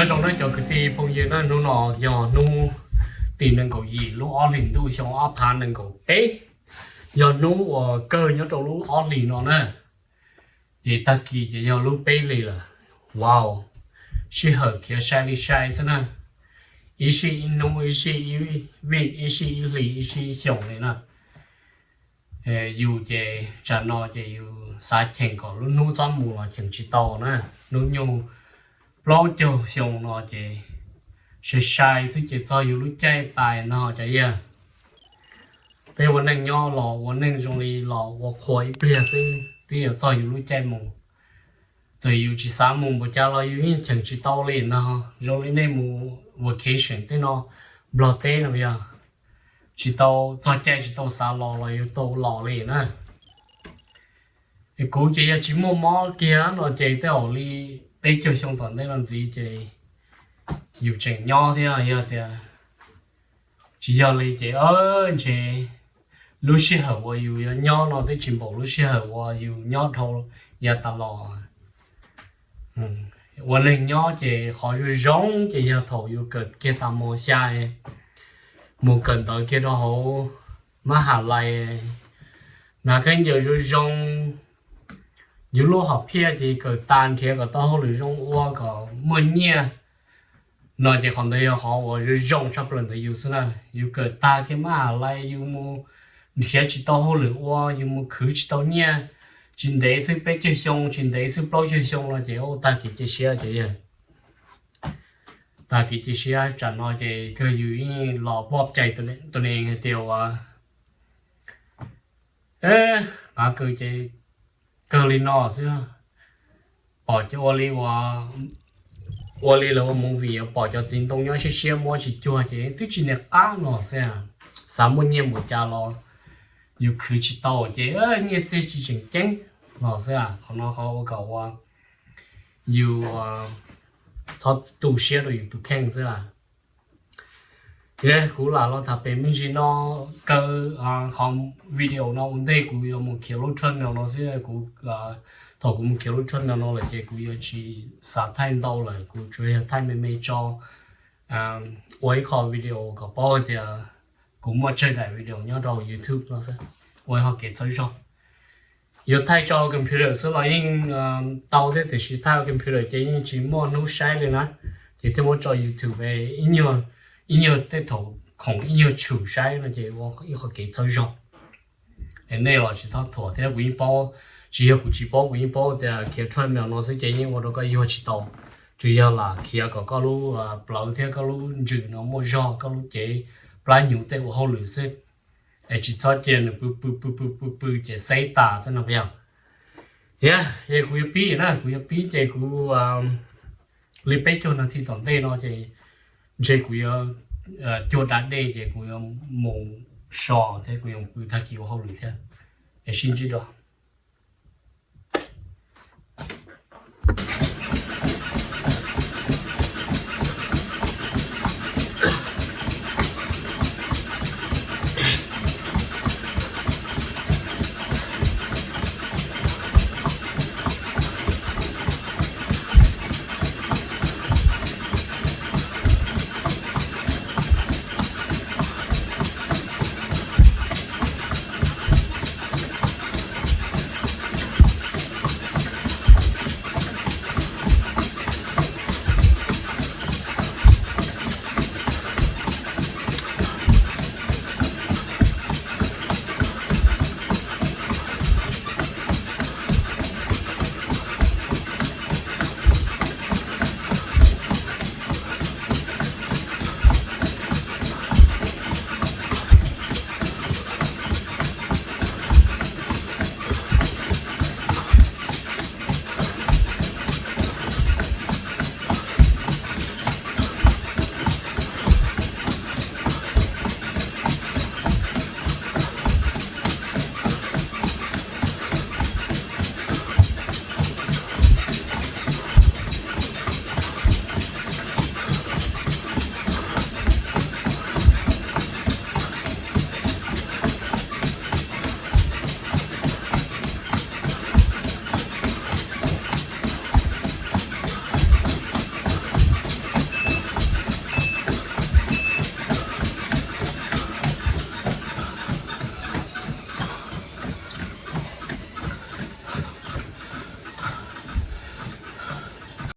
Zoo na cov kwv tij phooj ywg na, hnub no yog hnub tim nees nkaum yim lub ob hlis ntuj xyoo ob phav nees nkaum peb, yog hnub uas kawg nyob rau lub ob hlis no na. Ces tag kis ces yog lub peb hlis lawm. Wow, sij hawm khiav sai li sai xwb na. Ib sij ib hnub, ib sij ib vij, ib sij ib hlis, ib sij ib xyoos li na. Yus ces tsam no ces yus xav cheem kom lub hnub txhob mus los cheem tsis tau na. Hnub nyoog plaub caug xyoo no ces sai sai xwb ces txog yus lub caij pais no cov yawg. Peb ua neej nyob los ua neej zoo li los ua qhua ib pliag xwb twb yuav txog yus lub caij mus. Txawm yus tsis xav mus npaum cas los yus yeej cheem tsis tau li ntag. Zoo li nej mus vacation tej no, Nplog teb no yog tsis tau txog caij tsis tau xav los los yuav tau los li na. Kuv ces yog tsis muaj mob kiag no ces tej zaum li peb caug xyoo tom ntej no ntxiv ces yus tseem nyob thiab. Yog tias tsis yog li ces ntshe lub sij hawm uas yus yuav nyob no twb tsis npaum lub sij hawm uas yus nyob dhau yav tas los. Ua neeg nyob ces qhov zoo zoo ces yog thaum yus kawm kiag tas mos xya mus kawm ntawv kiag rau hauv mab has lais, hnav khaub ncaws zoo zoo, yus lub hom phiaj ces kawm tas nrhiav kom tau hauj lwm zoo ua kom muaj nyiaj no ces qhov ntawd yog qhov uas zoo zoo tshaj plaws ntawm yus xwb na. Yus kawm tag kiag mab has lais yus mus nrhiav tsis tau hauj lwm ua, yus mus khwv tsis tau nyiaj, tsis ntev xwb peb caug xyoo, tsis ntev xwb plaub caug xyoo no ces tag kev cia siab ces yog tag kev cia siab. Tsam no ces kawg yus yeej los pov cai tus neeg hais tias ua qav kaws ces kawg li no xwb. Pom cov ua li, ua li lawv ua movie yuav pom cov txiv ntoo nyob siab siab muab tsis cuag ces twb tsis niag qab no xwb. Xav muaj nyiaj npaum cas los yus khwv tsis tau ces nyiaj txiag tsis tseem ceeb no xwb. Qhov no qhov ua kom ua yus txhob tu siab rau yus tus kheej xwb. Kuv lam los tham pem me ntsis no, kaw qhov video no ua ntej kuv yuav mus khiav lub treadmill no xwb. Kuv, thaum kuv mus khiav lub treadmill no lawm ces kuv yuav tsis xav thaij ntau lawm, kuv tsuas yog thaij me me tso ua ib qho video kom paub hais tias kuv muaj tsawg daim video nyob rau YouTube no xwb, ua ib qho kev txhawb zog. Yuav thaij tso computer xwb los yeej tau thiab, tiam sis thaij computer ces yeej tsis muaj hnub saib li na, ces thiaj muab tso YouTube ib nyuag tej thaum khoom ib nyuag tshwm saib no ces ua ib qho kev txhawb zog. Es nej los tsis txhob thuam thiab, kuv yeej paub, tsis yog kuv tsis paub, kuv yeej paub tias khiav treadmill no xwb ces yeej ua rau koj yuag tsis tau, tsuas yog lam khiav kom koj lub plawv thiab koj lub ntsws no muaj zog, koj lub cev plab hnyuv tej ua hauj lwm xwb. Es tsis txhob cia nws pw pw pw pw pw pw ces xeb tas xwb no yog. Yog, kuv yuav pib na, kuv yuav pib ces kuv li peb caug nas this tom ntej no ces ntshe kuv yuav cuag da dej ces kuv yuav mus so thiab kuv yuav pw tag kis ua hauj lwm thiab. Es sib ntsib dua.